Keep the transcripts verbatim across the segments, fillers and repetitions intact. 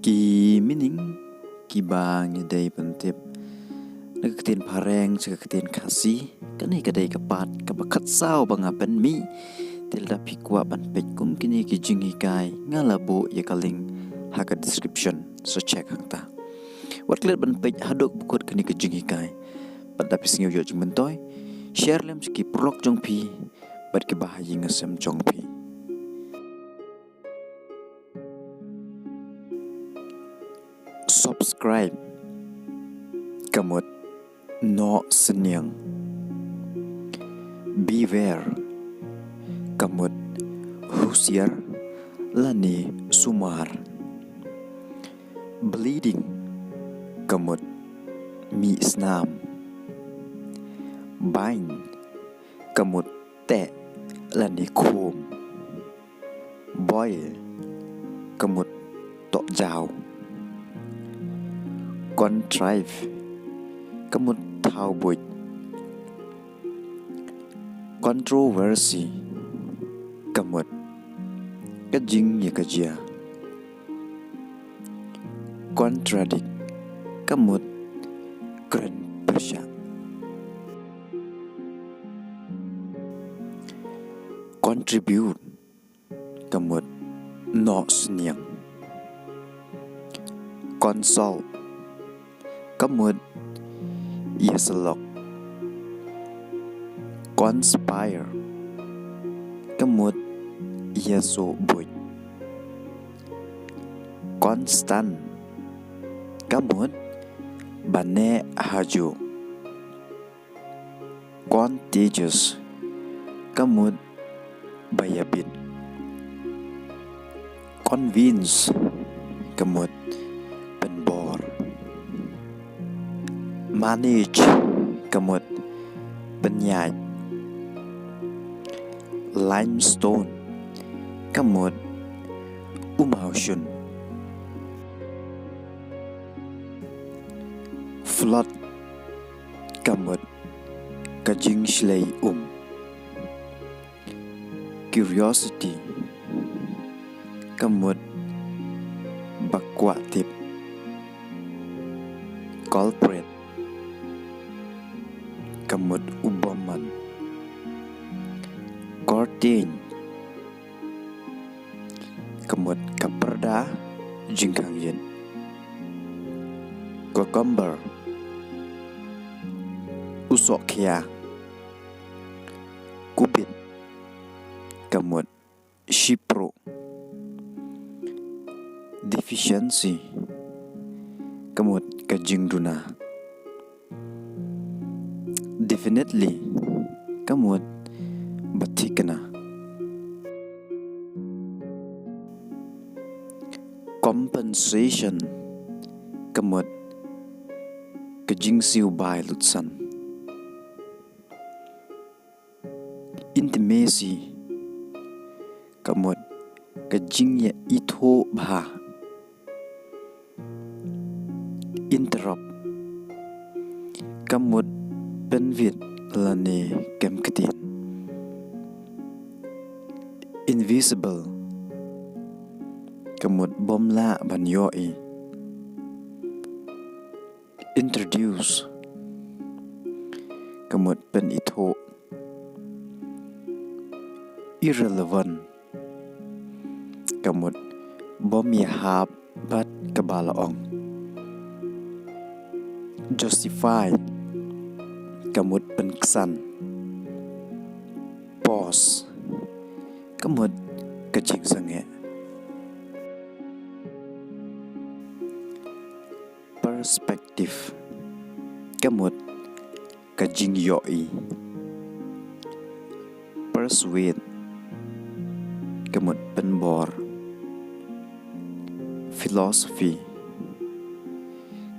Ki meaning kiba ngi dei ban tip na ka ktien Phareng sha ka ktien Khasi. Kane ka dei ka part kaba khatsaw ba nga pynmih. Te lada phi kwah ban peit kum kine ki jinghikai, nga la buh ïa ka link ha ka description, so check hangta. Wat klet ban peit haduh ba kut kane ka jinghikai. Bad lada phi sngew ïoh jingmyntoi, share lem sha ki paralok jong phi bad kiba ha ïing ha sem jong phi. Subscribe ka mut noh synñiang. Beware ka mut husiar lane sumar. Bleeding ka mut mih snam. Bind ka mut teh lane khum. Boil ka mut toh jaw. Contrive ka mut thaw buit. Controversy ka mut ka jingïakajia. Contradict ka mut kren pyrshah. Contribute ka mut noh synñiang. Consult ka mut ïasyllok. Conspire ka mut ïasoh buit. Constant ka mut ba neh hajuh. Contagious ka mut ba ïabit. Convince ka mut pynbor. Manage ka mut pynïaid. Limestone ka mut u mawshun. Flood ka mut ka jingshlei um. Curiosity ka mut ba kwah tip. Culprit ka mut u bymman. Curtain ka mut ka pyrda jingkhang ïit. Cucumber u sohkhia. Cupid ka mut shipruh. Deficiency ka mut ka jingduna. Definitely ka mut ba thikna. Compensation ka mut ka jingsiew bai lutsan. Intimacy ka mut ka jingïaithuh bha. Interrupt ka mut pynwit lane kem ktien. Invisible ka mut bym lah ban ïohi. Introduce ka mut pynithuh. Irrelevant ka mut bym ïahap bad kaba la ong. Justify ka mut pynksan. Pause ka mut ka jingsangeh. Perspective ka mut ka jingïohi. Persuade ka mut pynbor. Philosophy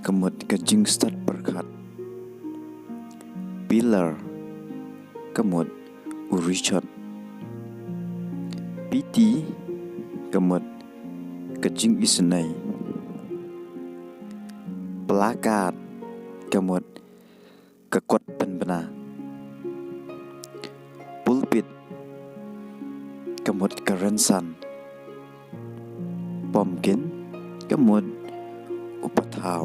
ka mut ka jingstad pyrkhat. Pillar ka mut u richot. Pity ka mut ka jingisynei. Placard ka mut ka kot pynbna. Pulpit ka mut ka rynsan. Pumpkin ka mut u pathaw.